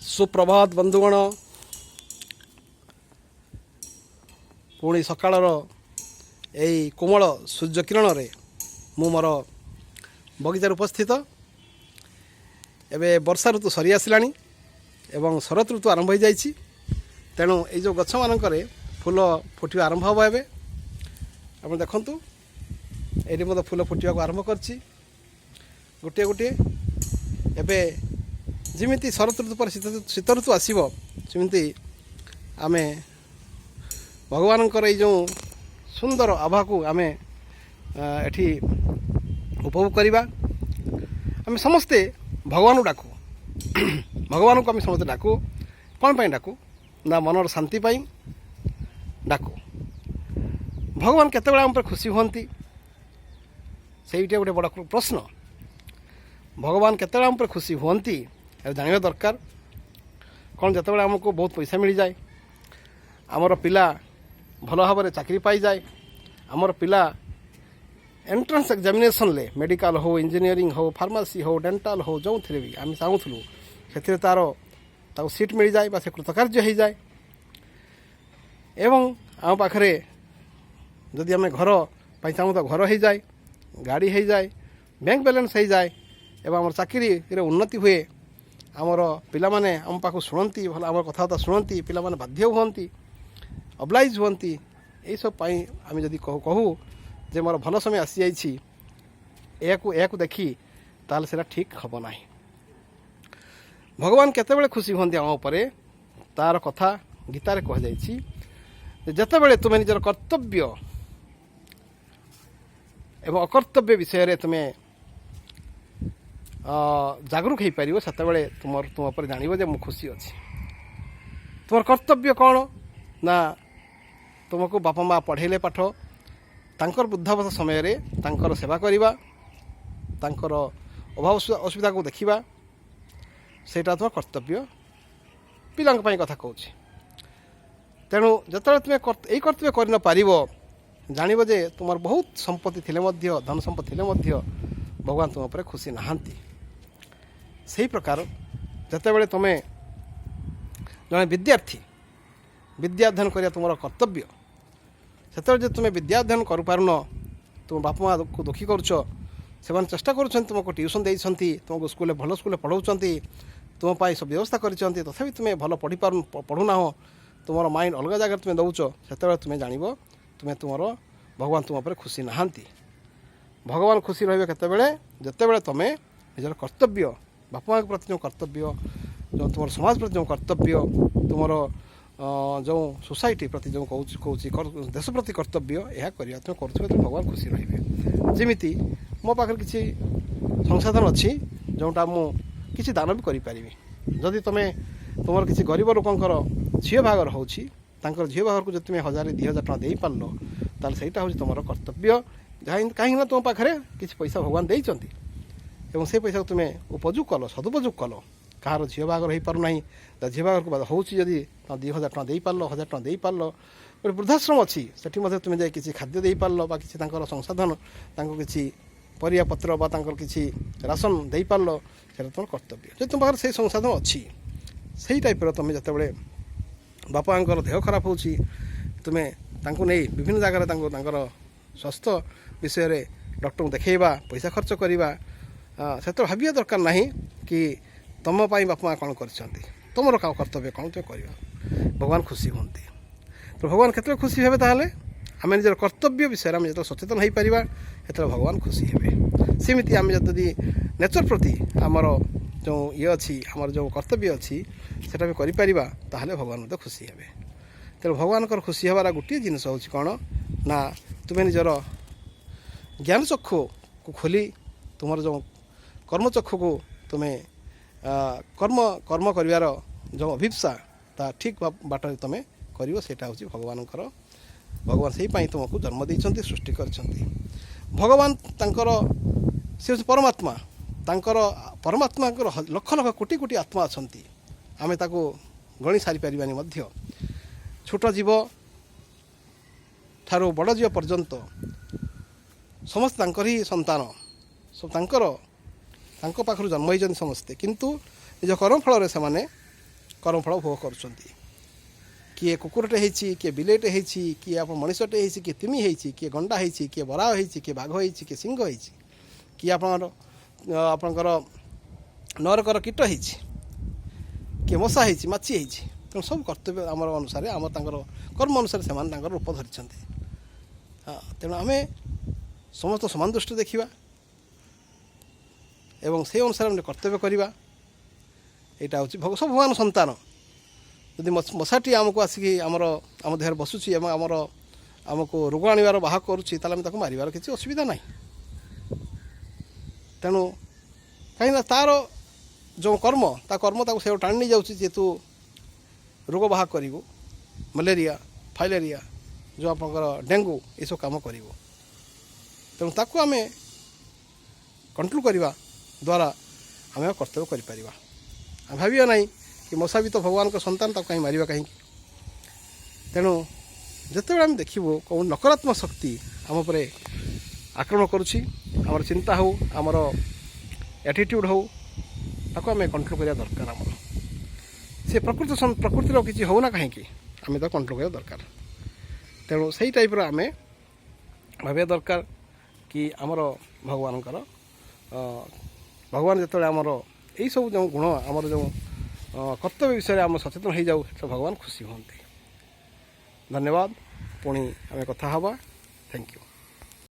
ସୁପ୍ରଭାତ ବନ୍ଧୁଗଣ। ପୁଣି ସକାଳର ଏଇ କୋମଳ ସୂର୍ଯ୍ୟ କିରଣରେ ମୁଁ ମୋର ବଗିଚାରେ ଉପସ୍ଥିତ। ଏବେ ବର୍ଷା ଋତୁ ସରି ଆସିଲାଣି ଏବଂ ଶରତ ଋତୁ ଆରମ୍ଭ ହୋଇଯାଇଛି। ତେଣୁ ଏଇ ଯେଉଁ ଗଛମାନଙ୍କରେ ଫୁଲ ଫୁଟିବା ଆରମ୍ଭ ହେବ। ଏବେ ଆପଣ ଦେଖନ୍ତୁ, ଏଇଠି ମଧ୍ୟ ଫୁଲ ଫୁଟିବାକୁ ଆରମ୍ଭ କରିଛି ଗୋଟିଏ ଗୋଟିଏ। ଏବେ ଯେମିତି ଶରତ ଋତୁ ପରେ ଶୀତ ଋତୁ ଆସିବ, ସେମିତି ଆମେ ଭଗବାନଙ୍କର ଏଇ ଯେଉଁ ସୁନ୍ଦର ଆଭାକୁ ଆମେ ଏଠି ଉପଭୋଗ କରିବା। ଆମେ ସମସ୍ତେ ଭଗବାନଙ୍କୁ ଡାକୁ। ଭଗବାନଙ୍କୁ ଆମେ ସମସ୍ତେ ଡାକୁ। କ'ଣ ପାଇଁ ଡାକୁ ନା, ମନର ଶାନ୍ତି ପାଇଁ ଡାକୁ। ଭଗବାନ କେତେବେଳେ ଆମ ଉପରେ ଖୁସି ହୁଅନ୍ତି, ସେଇଟା ଗୋଟେ ବଡ଼ ପ୍ରଶ୍ନ। ଭଗବାନ କେତେବେଳେ ଆମ ଉପରେ ଖୁସି ହୁଅନ୍ତି, ଏହା ଜାଣିବା ଦରକାର। କ'ଣ ଯେତେବେଳେ ଆମକୁ ବହୁତ ପଇସା ମିଳିଯାଏ, ଆମର ପିଲା ଭଲ ଭାବରେ ଚାକିରି ପାଇଯାଏ, ଆମର ପିଲା ଏଣ୍ଟ୍ରାନ୍ସ ଏକ୍ଜାମିନେସନ୍ରେ ମେଡ଼ିକାଲ ହେଉ, ଇଞ୍ଜିନିୟରିଂ ହେଉ, ଫାର୍ମାସି ହେଉ, ଡେଣ୍ଟାଲ ହେଉ, ଯେଉଁଥିରେ ବି ଆମେ ଚାହୁଁଥିଲୁ ସେଥିରେ ତାକୁ ସିଟ୍ ମିଳିଯାଏ ବା ସେ କୃତକାର୍ଯ୍ୟ ହେଇଯାଏ, ଏବଂ ଆମ ପାଖରେ ଯଦି ଆମେ ଘର ପାଇଁ ଚାହୁଁ ତ ଘର ହେଇଯାଏ, ଗାଡ଼ି ହେଇଯାଏ, ବ୍ୟାଙ୍କ ବାଲାନ୍ସ ହେଇଯାଏ ଏବଂ ଆମର ଚାକିରିରେ ଉନ୍ନତି ହୁଏ, ଆମର ପିଲାମାନେ ଆମ ପାଖକୁ ଶୁଣନ୍ତି, ଭଲ ଆମର କଥାବାର୍ତ୍ତା ଶୁଣନ୍ତି, ପିଲାମାନେ ବାଧ୍ୟ ହୁଅନ୍ତି, ଅବ୍ଲାଇଜ୍ ହୁଅନ୍ତି, ଏଇସବୁ ପାଇଁ ଆମେ ଯଦି କହୁ ଯେ ମୋର ଭଲ ସମୟ ଆସିଯାଇଛି, ଏହାକୁ ଦେଖି, ତାହେଲେ ସେଇଟା ଠିକ୍ ହେବ ନାହିଁ। ଭଗବାନ କେତେବେଳେ ଖୁସି ହୁଅନ୍ତି ଆମ ଉପରେ, ତାର କଥା ଗୀତାରେ କୁହାଯାଇଛି ଯେ ଯେତେବେଳେ ତୁମେ ନିଜର କର୍ତ୍ତବ୍ୟ ଏବଂ ଅକର୍ତ୍ତବ୍ୟ ବିଷୟରେ ତୁମେ ଜାଗରୁକ ହେଇପାରିବ, ସେତେବେଳେ ତୁମ ଉପରେ ଜାଣିବ ଯେ ମୁଁ ଖୁସି ଅଛି। ତୁମର କର୍ତ୍ତବ୍ୟ କ'ଣ ନା, ତୁମକୁ ବାପା ମା ପଢ଼େଇଲେ ପାଠ, ତାଙ୍କର ବୃଦ୍ଧାବସ୍ଥା ସମୟରେ ତାଙ୍କର ସେବା କରିବା, ତାଙ୍କର ଅଭାବ ଅସୁବିଧାକୁ ଦେଖିବା, ସେଇଟା ତୁମ କର୍ତ୍ତବ୍ୟ। ପିଲାଙ୍କ ପାଇଁ କଥା କହୁଛି। ତେଣୁ ଯେତେବେଳେ ତୁମେ ଏଇ କର୍ତ୍ତବ୍ୟ କରିନପାରିବ, ଜାଣିବ ଯେ ତୁମର ବହୁତ ସମ୍ପତ୍ତି ଥିଲେ ମଧ୍ୟ, ଧନ ସମ୍ପତ୍ତି ଥିଲେ ମଧ୍ୟ ଭଗବାନ ତୁମ ଉପରେ ଖୁସି ନାହାନ୍ତି। ସେହି ପ୍ରକାର ଯେତେବେଳେ ତୁମେ ଜଣେ ବିଦ୍ୟାର୍ଥୀ, ବିଦ୍ୟା ଅଧ୍ୟୟନ କରିବା ତୁମର କର୍ତ୍ତବ୍ୟ, ସେତେବେଳେ ଯଦି ତୁମେ ବିଦ୍ୟା ଅଧ୍ୟୟନ କରିପାରୁନ, ତୁମ ବାପା ମାଆକୁ ଦୁଃଖୀ କରୁଛ, ସେମାନେ ଚେଷ୍ଟା କରୁଛନ୍ତି, ତୁମକୁ ଟ୍ୟୁସନ୍ ଦେଇଛନ୍ତି, ତୁମକୁ ସ୍କୁଲରେ, ଭଲ ସ୍କୁଲରେ ପଢ଼ାଉଛନ୍ତି, ତୁମ ପାଇଁ ସବୁ ବ୍ୟବସ୍ଥା କରିଛନ୍ତି, ତଥାପି ତୁମେ ଭଲ ପଢ଼ୁନାହ, ତୁମର ମାଇଣ୍ଡ ଅଲଗା ଜାଗାରେ ତୁମେ ଦେଉଛ, ସେତେବେଳେ ତୁମେ ଜାଣିବ ତୁମେ ତୁମର ଭଗବାନ ତୁମ ଉପରେ ଖୁସି ନାହାନ୍ତି। ଭଗବାନ ଖୁସି ରହିବେ କେତେବେଳେ? ଯେତେବେଳେ ତୁମେ ନିଜର କର୍ତ୍ତବ୍ୟ, ବାପା ମାଆଙ୍କ ପ୍ରତି ଯେଉଁ କର୍ତ୍ତବ୍ୟ, ଯେଉଁ ତୁମର ସମାଜ ପ୍ରତି ଯେଉଁ କର୍ତ୍ତବ୍ୟ, ତୁମର ଯେଉଁ ସୋସାଇଟି ପ୍ରତି ଯେଉଁ କହୁଛି ଦେଶ ପ୍ରତି କର୍ତ୍ତବ୍ୟ, ଏହା କରିବା ତୁମେ କରୁଥିବ, ତେବେ ଭଗବାନ ଖୁସି ରହିବେ। ଯେମିତି ମୋ ପାଖରେ କିଛି ସଂସାଧନ ଅଛି, ଯେଉଁଟା ମୁଁ କିଛି ଦାନ ବି କରିପାରିବି। ଯଦି ତୁମେ ତୁମର କିଛି ଗରିବ ଲୋକଙ୍କର ଝିଅ ବାହାଘର ହେଉଛି, ତାଙ୍କର ଝିଅ ବାହାଘରକୁ ଯଦି ତୁମେ 1000, 2000 ଟଙ୍କା ଦେଇପାରିଲ, ତାହେଲେ ସେଇଟା ହେଉଛି ତୁମର କର୍ତ୍ତବ୍ୟ। ଯାହା କାହିଁକିନା ତୁମ ପାଖରେ କିଛି ପଇସା ଭଗବାନ ଦେଇଛନ୍ତି ଏବଂ ସେ ପଇସାକୁ ତୁମେ ଉପଯୋଗ କଲ, ସଦୁପଯୋଗ କଲ। କାହାର ଝିଅ ବାହାଘର ହେଇପାରୁନାହିଁ, ତା ଝିଅ ବାହାଘରକୁ ହେଉଛି, ଯଦି 2000 ଟଙ୍କା ଦେଇପାରିଲ, 1000 ଟଙ୍କା ଦେଇପାରିଲ। ଗୋଟେ ବୃଦ୍ଧାଶ୍ରମ ଅଛି, ସେଠି ମଧ୍ୟ ତୁମେ ଯାଇ କିଛି ଖାଦ୍ୟ ଦେଇପାରିଲ ବା କିଛି ତାଙ୍କର ସଂସାଧନ, ତାଙ୍କୁ କିଛି ପରିବାପତ୍ର ବା ତାଙ୍କର କିଛି ରାସନ ଦେଇପାରିଲ, ସେଇଟା ତୁମର କର୍ତ୍ତବ୍ୟ, ଯଦି ତୁମ ପାଖରେ ସେଇ ସଂସାଧନ ଅଛି। ସେଇ ଟାଇପ୍ର ତୁମେ ଯେତେବେଳେ ବାପାଙ୍କର ଦେହ ଖରାପ ହେଉଛି, ତୁମେ ତାଙ୍କୁ ନେଇ ବିଭିନ୍ନ ଜାଗାରେ ତାଙ୍କୁ ତାଙ୍କର ସ୍ୱାସ୍ଥ୍ୟ ବିଷୟରେ ଡକ୍ଟରଙ୍କୁ ଦେଖେଇବା, ପଇସା ଖର୍ଚ୍ଚ କରିବା, ସେତେବେଳେ ଭାବିବା ଦରକାର ନାହିଁ କି ତୁମ ପାଇଁ ବାପା ମା କ'ଣ କରିଛନ୍ତି। ତୁମର କର୍ତ୍ତବ୍ୟ କ'ଣ, ତୁମେ କରିବା, ଭଗବାନ ଖୁସି ହୁଅନ୍ତି। ତ ଭଗବାନ କେତେବେଳେ ଖୁସି ହେବେ? ତାହେଲେ ଆମେ ନିଜର କର୍ତ୍ତବ୍ୟ ବିଷୟରେ ଆମେ ଯେତେବେଳେ ସଚେତନ ହେଇପାରିବା, ସେତେବେଳେ ଭଗବାନ ଖୁସି ହେବେ। ସେମିତି ଆମେ ଯଦି ନେଚର୍ ପ୍ରତି ଆମର ଯେଉଁ ଇଏ ଅଛି, ଆମର ଯେଉଁ କର୍ତ୍ତବ୍ୟ ଅଛି, ସେଟା ବି କରିପାରିବା, ତାହେଲେ ଭଗବାନ ମଧ୍ୟ ଖୁସି ହେବେ। ତେଣୁ ଭଗବାନଙ୍କର ଖୁସି ହେବାର ଗୋଟିଏ ଜିନିଷ ହେଉଛି କ'ଣ ନା, ତୁମେ ନିଜର ଜ୍ଞାନ ଚକ୍ଷୁକୁ ଖୋଲି ତୁମର ଯେଉଁ କର୍ମଚକ୍ଷୁକୁ ତୁମେ କର୍ମ କରିବାର ଯେଉଁ ଅଭିପ୍ସା, ତା ଠିକ୍ ବାଟରେ ତୁମେ କରିବ, ସେଇଟା ହେଉଛି ଭଗବାନଙ୍କର। ଭଗବାନ ସେଇ ପାଇଁ ତୁମକୁ ଜନ୍ମ ଦେଇଛନ୍ତି, ସୃଷ୍ଟି କରିଛନ୍ତି। ଭଗବାନ ତାଙ୍କର, ସେ ହେଉଛି ପରମାତ୍ମା। ତାଙ୍କର ପରମାତ୍ମାଙ୍କର ଲକ୍ଷ ଲକ୍ଷ କୋଟି କୋଟି ଆତ୍ମା ଅଛନ୍ତି। ଆମେ ତାକୁ ଗଣି ସାରିପାରିବାନି ମଧ୍ୟ। ଛୋଟ ଜୀବ ଠାରୁ ବଡ଼ ଜୀବ ପର୍ଯ୍ୟନ୍ତ ସମସ୍ତେ ତାଙ୍କର ହିଁ ସନ୍ତାନ। ସବୁ ତାଙ୍କ ପାଖରୁ ଜନ୍ମ ହୋଇଛନ୍ତି ସମସ୍ତେ। କିନ୍ତୁ ନିଜ କର୍ମ ଫଳରେ ସେମାନେ କର୍ମଫଳ ଭୋଗ କରୁଛନ୍ତି। କିଏ କୁକୁରଟେ ହେଇଛି, କିଏ ବିଲେଇଟେ ହେଇଛି, କିଏ ଆପଣ ମଣିଷଟେ ହେଇଛି, କିଏ ତିମି ହେଇଛି, କିଏ ଗଣ୍ଡା ହେଇଛି, କିଏ ବରାହ ହେଇଛି, କିଏ ବାଘ ହେଇଛି, କିଏ ସିଂହ ହେଇଛି, କିଏ ଆପଣଙ୍କର ନରକର କୀଟ ହେଇଛି, କିଏ ମଶା ହେଇଛି, ମାଛି ହେଇଛି। ତେଣୁ ସବୁ କର୍ତ୍ତବ୍ୟ ଆମର ଅନୁସାରେ, ଆମର ତାଙ୍କର କର୍ମ ଅନୁସାରେ ସେମାନେ ତାଙ୍କର ରୂପ ଧରିଛନ୍ତି। ହଁ, ତେଣୁ ଆମେ ସମସ୍ତ ସମାନ ଦୃଷ୍ଟି ଦେଖିବା ଏବଂ ସେଇ ଅନୁସାରେ ଆମେ କର୍ତ୍ତବ୍ୟ କରିବା। ଏଇଟା ହେଉଛି ସବୁ ଭଗବାନ ସନ୍ତାନ। ଯଦି ମଶାଟି ଆମକୁ ଆସିକି ଆମ ଦେହରେ ବସୁଛି ଏବଂ ଆମକୁ ରୋଗ ଆଣିବାର ବାହକ କରୁଛି, ତାହେଲେ ଆମେ ତାକୁ ମାରିବାର କିଛି ଅସୁବିଧା ନାହିଁ। ତେଣୁ କାହିଁକିନା ତା'ର ଯେଉଁ କର୍ମ, ତା କର୍ମ ତାକୁ ସେ ଟାଣି ନେଇଯାଉଛି। ଯେହେତୁ ରୋଗ ବାହକ କରିବୁ, ମ୍ୟାଲେରିଆ, ଫାଇଲେରିଆ, ଯେଉଁ ଆପଣଙ୍କର ଡେଙ୍ଗୁ, ଏସବୁ କାମ କରିବ। ତେଣୁ ତାକୁ ଆମେ କଣ୍ଟ୍ରୋଲ କରିବା ଦ୍ୱାରା ଆମେ କର୍ତ୍ତବ୍ୟ କରିପାରିବା। ଆମେ ଭାବିବା ନାହିଁ କି ମଶା ବି ତ ଭଗବାନଙ୍କ ସନ୍ତାନ, ତାକୁ କାହିଁ ମାରିବା କାହିଁକି? ତେଣୁ ଯେତେବେଳେ ଆମେ ଦେଖିବୁ କେଉଁ ନକାରାତ୍ମକ ଶକ୍ତି ଆମ ଉପରେ ଆକ୍ରମଣ କରୁଛି, ଆମର ଚିନ୍ତା ହେଉ, ଆମର ଆଟିଟ୍ୟୁଡ଼ ହେଉ, ତାକୁ ଆମେ କଣ୍ଟ୍ରୋଲ କରିବା ଦରକାର। ଆମର ସେ ପ୍ରକୃତିର କିଛି ହେଉନା କାହିଁକି, ଆମେ ତାକୁ କଣ୍ଟ୍ରୋଲ କରିବା ଦରକାର। ତେଣୁ ସେଇ ଟାଇପ୍ର ଆମେ ଭାବିବା ଦରକାର କି ଆମର ଭଗବାନ ଯେତେବେଳେ ଆମର ଏଇସବୁ ଯେଉଁ ଗୁଣ, ଆମର ଯେଉଁ କର୍ତ୍ତବ୍ୟ ବିଷୟରେ ଆମେ ସଚେତନ ହେଇଯାଉ, ତ ଭଗବାନ ଖୁସି ହୁଅନ୍ତି। ଧନ୍ୟବାଦ। ପୁଣି ଆମେ କଥା ହେବା। Thank you.